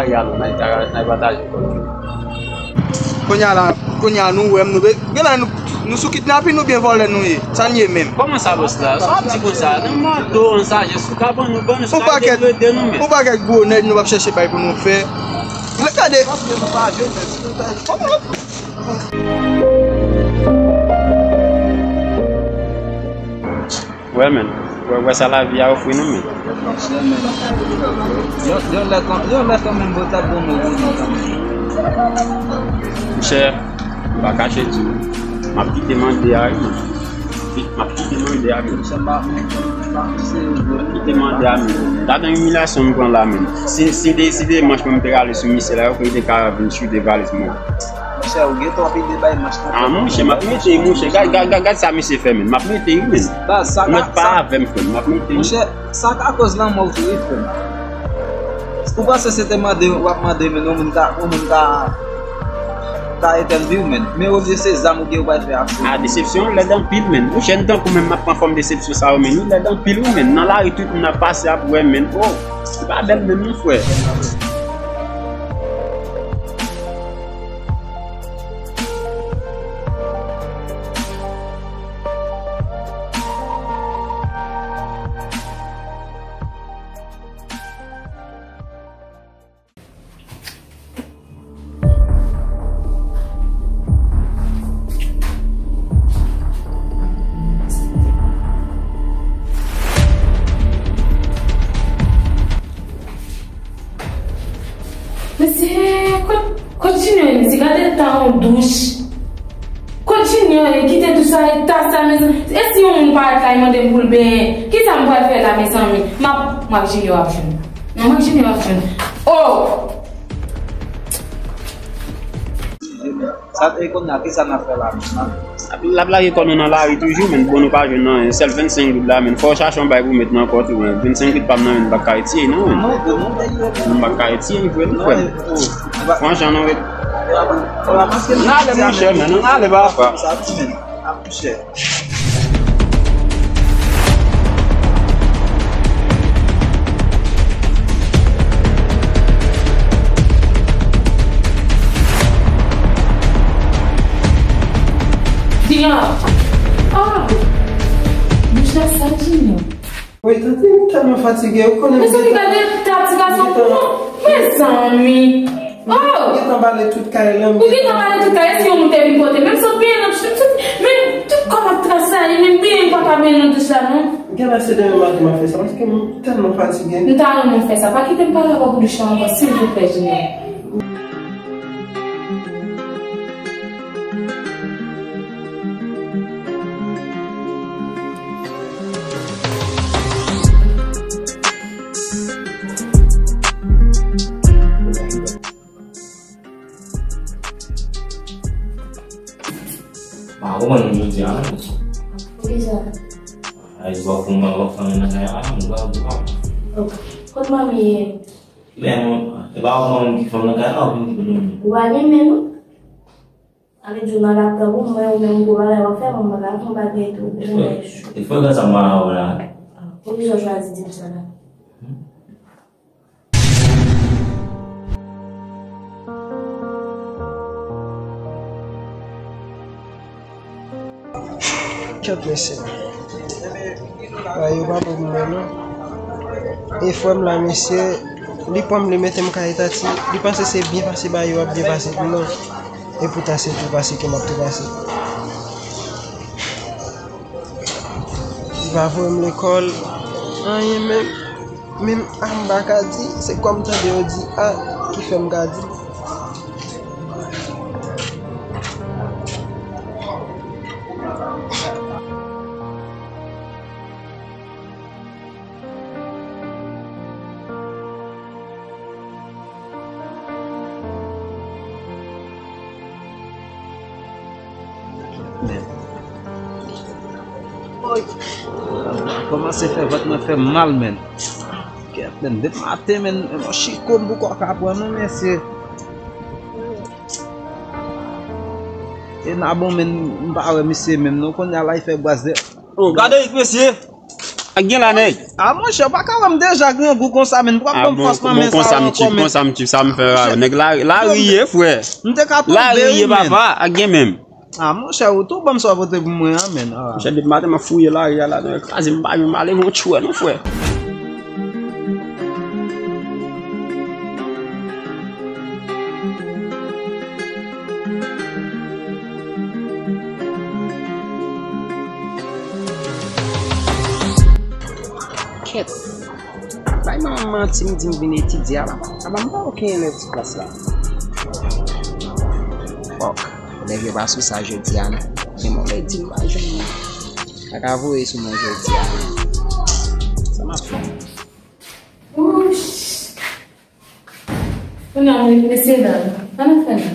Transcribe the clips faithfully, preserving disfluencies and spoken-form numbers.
Egal, n a, n a pataje kòb yo. Kounye a la, kounye a nou wè m, nou be-, gen la nou, nou sou kidnapin oubyen vòlè nou ye? Sa n ye menm? Kòman sa, bòs la? Sa w ap di konsa? Nou mande w an sajès, ou ka ban nou, ban nou sa, ou ka ede nou menm. Yon pakèt gwo nèg nou p ap chèche bay pou nou fè. Gade. Wè, men. Wè, wè sa lavi a ofri nou, men. Yon, yon lè kan-, yon lè kanmenm, bon, t ap bon, bon, bon, bon, kanmenm. Monchè, m pa kache di w, m ap kite mande a, wi, men. M ap kite mande a, men. Monchè, m pa, m pa, m pa, se, m ap kite mande a, men. Gade imilyasyon m pran la, men. Si, si de, si de manch mwen m te rale sou misye la, yo kwè li te ka vin chute valiz mwen. Monchè, ou gen twòp ide bay manch nan tèt. Ah, monchè, m ap mete, monchè. Gad, gad, gad, gad sa misye fè, men. M ap mete, wi, men. Baz, sa ka, mèt pa sa avè m, frè m. M ap mete, wi. Monchè, sa ka koz lanmò w tou, wi, frè m. Ou panse se te mande, w ap mande, men yon moun ka, yon moun ka, ka etèn vi w, men. Men olye se zam ou gen, ou pral fè aksyon. Ah, desepsyon lèd anpil, men. Yon jèn tankou mwen, m ap pran fòm desepsyon sa yo, men. Li lèd anpil, wi, men. Nan lari, tout moun ap pase ap wè, men. Oh, li pa bèl menm, non, frè. Mesye, kot, kot Junior ye, mesye? Gade eta yon douch. Kot Junior ye? Kite douch sa, eta sa, mezanmi. E si yon moun parèt la, li mande m pou l benyen, kisa m pral fè la, mezanmi? M ap, m ak Junior ap jwenn. Non, m ak Junior ap jwenn. Oh! Sa, e kounye a, kisa n ap fè la menm, non? L ap lage kò nou nan lari toujou, men bon, nou pa jwenn anyen. Sèl vennsenk goud la, men fò w chache yon bagay pou w met nan kò tou, men vennsenk goud pa m nan men, m pa ka retire, non, men. Non, non, non, non. M pa ka retire, frè, non, frè. Franchman, non, men. N ale, monchè, men, non, n ale, papa. Sa, men. Ap chè. Junior! Ah! Bouch la sal, Junior. Wi, tante, m tèlman fatige, ou konnen. Mezanmi, gade eta ti gason pou mwen. Mezanmi. Oh! Ou gentan bale tout kay lan. Ou gentan bale tout kay, si yon moun te vin kote, menm sot benyen nan douch, menm sot, men tout kò m ap trasayi, men benyen m pa ka benyen nan douch la, non. Gen lè se demen maten m ap fè sa, paske m tèlman fatige. M ta renmen w fè sa. Pa kite m pale avè w pou douch la ankò, silvouplè, Junior. Pa konprann nou jodi a, non. Poukisa? Ay, w ap fè, w ap fè nan kay a, nou pa, nou pa. Kot manmi ye? Men, e pa w manmi ki fè nan kay la, ou vin ki pou nou. Ou pa renmen nou? Ale di w nan laptop ou, mwen ou menm gwo bagay w ap fè, mwen m pa ka fè yon bagay tou. E fò, e fò gransa m pa wè la. Ah, poukisa w chwazi di m sa la? Kèt mesye. Bagay yo pa bon pou mwen non. E frè m la mesye, li pran m, li mete m kay Tati, li panse se byen pase bagay yo ap byen pase pou mwen. Epoutan se tou pase ke m ap tou pase. Li pa voye m lekòl, anyen menm. Menm a m pa ka di, se kòm tande yo di a ki fè m ka di. Men. Oy. Kòmanse fè vant mwen fè m mal, men. Kèt, men, depi maten, men, yon chiko m poko ka pran non, mesye. E n a bon, men, m pa wè misye menm non, kounye a la, li fè bwaz de. Oh, gade, mesye. Ak gen la, nèg. A, monchè, ou pa ka wè m deja grangou konsa, menm. Ou p ap ban m fòs nan men sa yo ankò, menm. Konsa m tchip, sa m fè a. Nèg la, lari ye, frè. M te ka tonbe, wi, menm. Lari ye, papa, ak gen menm. A, monchè, ou tou ban m sa w pote pou mwen an, menm. A. Monchè, depi maten, m ap fouye lari a la, nèg kraze m, pa janm ale yon tchwè, non, frè. Kèt. Bay manman m manti, m di m vin etidye, a pa, a pa m pa okenn elèv ti klas la. Fòk. Elèv yo pa sou sa jodi a, non. Men mwen vle di m pa jwenn. Pa ka voye sou mwen jodi a, non. Sa m ap fè? Wouch! Kounye a, mesye dam, sa n ap fè la?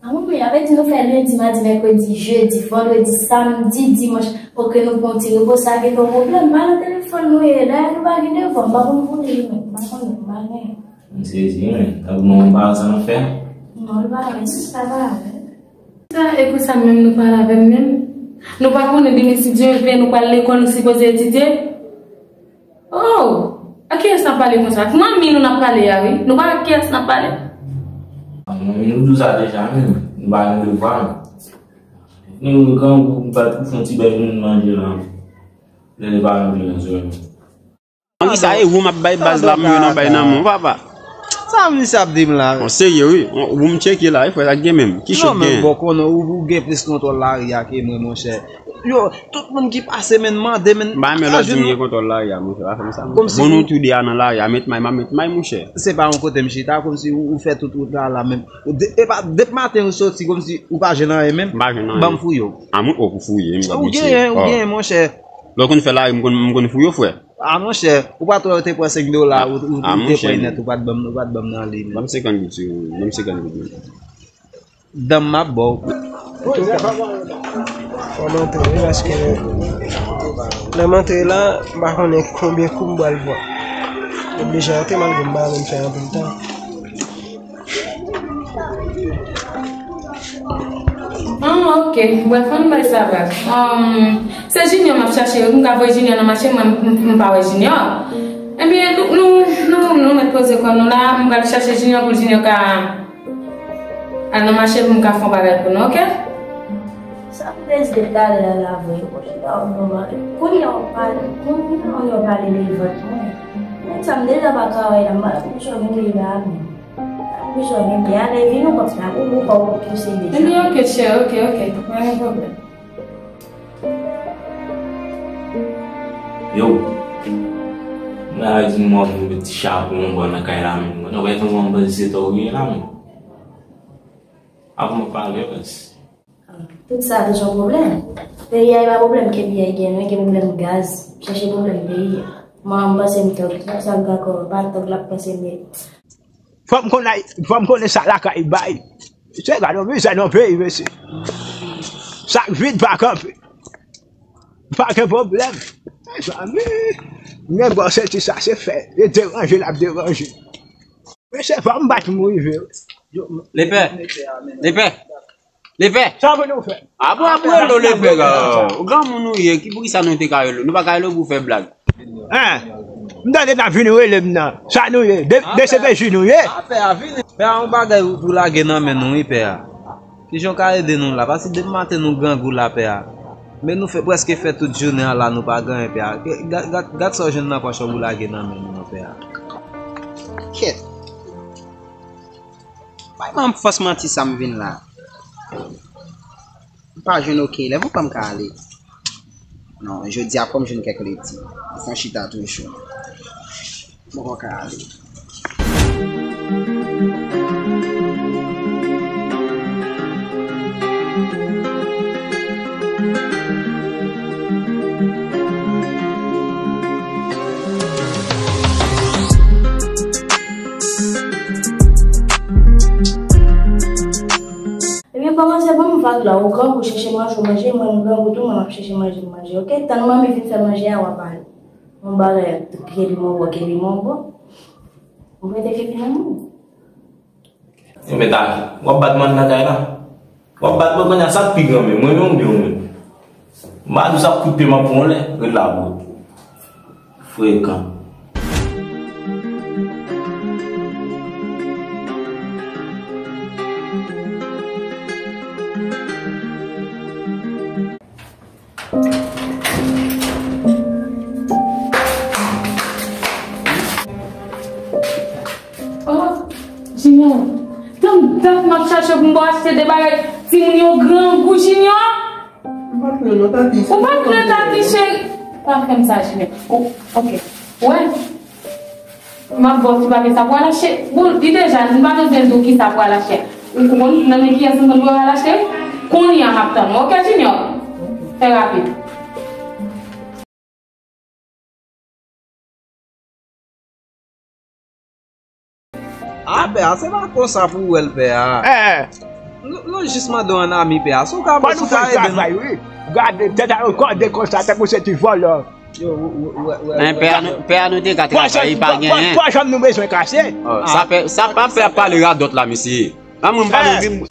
A, mwen, mwen, avè di nou fè lendi, madi, mèkredi, jedi, vandredi, samdi, dimanch, pou ke nou pran ti repo, sa gen yon pwoblèm. Pa nan telefòn nou ye, dayè nou pa gen devan, m pa konn kote li, men, m pa konnen, m pa gen. M sezi, men, tankou nou pa sa n ap fè? Non, li pa gen, sis pa pa. Sa, e pou sa menm nou pale avè m menm? Nou pa konnen demen si Dye vle nou pral lekòl, nou sipoze etidye? Oh! Ak kiyès n ap pale konsa? Ak manmi nou n ap pale a, wi. Nou pa ak kiyès n ap pale? Manmi nou di w sa deja, menm. Nou pa gen devwa, non. Nou grangou, nou pa tou fè yon ti bèl moun manje la. Lè li pa nou vin nan zòn. An ki sa e ou m ap bay baz la, m yo nan bay nan men w, papa. Sa misye ap di m la? Bon, serye, wi. Ou m tcheke la, wi, frè, sa gen menm. Ki chòt gen? Non, men bon, konnen ou, ou gen plis kontwòl lari a ke mwen, monchè. Yo, tout moun ki pase, men mande, men. M pa renmen lòt di m gen kontwòl lari a, monchè, pa fè m sa, monchè. Bon, nou tou de a nan lari a, met may, m ap met may, monchè. Se pa yon kote m chita, kòmsi ou, ou fè tout wout la, la menm. Ou de-, e pa, depi maten ou soti, kòmsi ou pa jwenn anyen menm. M pa jwenn anyen. Ban m fouye w. A, mwen, o, pou fouye, m ap mete. Ou genyen, ou genyen, monchè. Lè w konn fè lari, m konn, m konn fouye w, frè. A, monchè, ou pa t wè ou te pran senk dola, ou, ou, ou te pran nèt, ou pa t ban m, ou pa t ban m nan li, men. Ban m senkant goud, si ou, ban m senkant goud, men. Danm m ap ba w. Antouka, fò m antre wi, paske lè m antre la, m pa konnen konbyen kou m pral pran. M oblije antre malgre m pa renmen fè anpil tan. Ah, ok. Bref, ann bay sa vag. Um, se Junior m ap chache wi. M ka voye Junior nan mache, mwen, m, m, m pa wè Junior. Ebyen, nou, nou, nou, nou mèt poze kò nou la. M pral chache Junior pou Junior ka al nan mache pou m ka fè yon bagay pou nou, ok? Sa m deside talè a la vre. Kounye a w pale, kounye a w pale de vant mwen. Mwen sa m deja pa travay la, m pa konn sa m vin la menm. Mwen sa m vin la, men vin nou konsa, ou, ou pa w posede. Ebyen, ok, chè, ok, ok. Pa gen pwoblèm. Yo, mwen la di m wè yon ti chapo yon bò nan kay la menm. Mwen wè yon bon bandi se tò w ye la menm. Avan m pale baz. Tout sa se yon pwoblèm. Peyi a e pa pwoblèm ke peyi a gen, men gen pwoblèm gaz. Chèche pwoblèm peyi a. Mwen m panse m tòg, sa m dakò, pa tòg l ap panse m ye. Fò m konnen, fò m konnen sa lakay bay. Se gade yon mizè nan peyi, mesye. Sa k vide pa kanpe. Pa gen pwoblèm. Mezanmi, nèg bò senti sa, se fè. E deranje l ap deranje. Mesye, fò m bat m rive. Lepè. Lepè. Lepè. Sa pou nou fè? Apre, apre, rele w lepè, granmoun ou ye, ki poukisa nou te ka rele w? Nou pa ka rele w pou fè blag. Hein? M tande n ap vin rele m nan. Sa nou ye? De, D C P J nou ye? Pè a, vini. Pè a, yon bagay pou lage nan men nou, wi, pè a. Kijan w ka ede nou la? Paske depi maten nou grangou la, pè a. Men nou fè, prèske fè tout jounen an la, nou pa gen anyen, pè a. Gad, gad, gad sa w jwenn nan pòch ou pou lage nan men nou an, pè a. Kèt. Bay manm fòs manti sa m vin la. M pa jwenn okenn elèv, ou kwè m ka ale? Non, jodi a fò m jwenn kèk leti. Fò m chita toujou. M poko ka ale. Ebyen, kòmanse ban m vag la, ou grangou chèche manje, ou manje, mwen m grangou tou, mwen m ap chèche manje, m manje, ok? Tann manmi vin fè manje a, w ap ale. Yon bagay ap tou kebi mon bò, kebi mon bò. Ou mete kebi nan moun. Ebyen, ta, w ap bat mwen nan kay la? W ap bat mwen kounye a, sa k pi gran menm, mwen menm oubyen ou menm? M pa di w sa k koupe m ap pran w lè, ret la, bro. Frekan. Oh, Junior, tann dat m ap chache pou m ba w achte de bagay timoun yo grangou, Junior. Ou pa pran non, tanti. Ou pa pran, tanti, cheri. Pa fè m sa, Junior. Oh, ok. Wè. M ap ba w ti papye sa pou al achte. Bon, li deja, m pa bezwen di w ki sa pou al achte. Ou konn nan men kiyès m konn pou al achte? Kounye a m ap tann ou. Ok, Junior? Fè rapid. Ah, pè a, se pa konsa pou w wè l, pè a. Eh. Nou, nou jis mande w an ami, pè a. Si w ka, si w ka ede nou. Gade tèt a yo kòde konsa, tankou se ti vòlò. Yo, w, w, w, w, Men pè a nou, pè a nou te ka travay, li pa genyen. Pwa janm nou bezwen kase. Oh, sa pè, sa pa pè ap pale radòt la, mesye. An mwen m pa vin.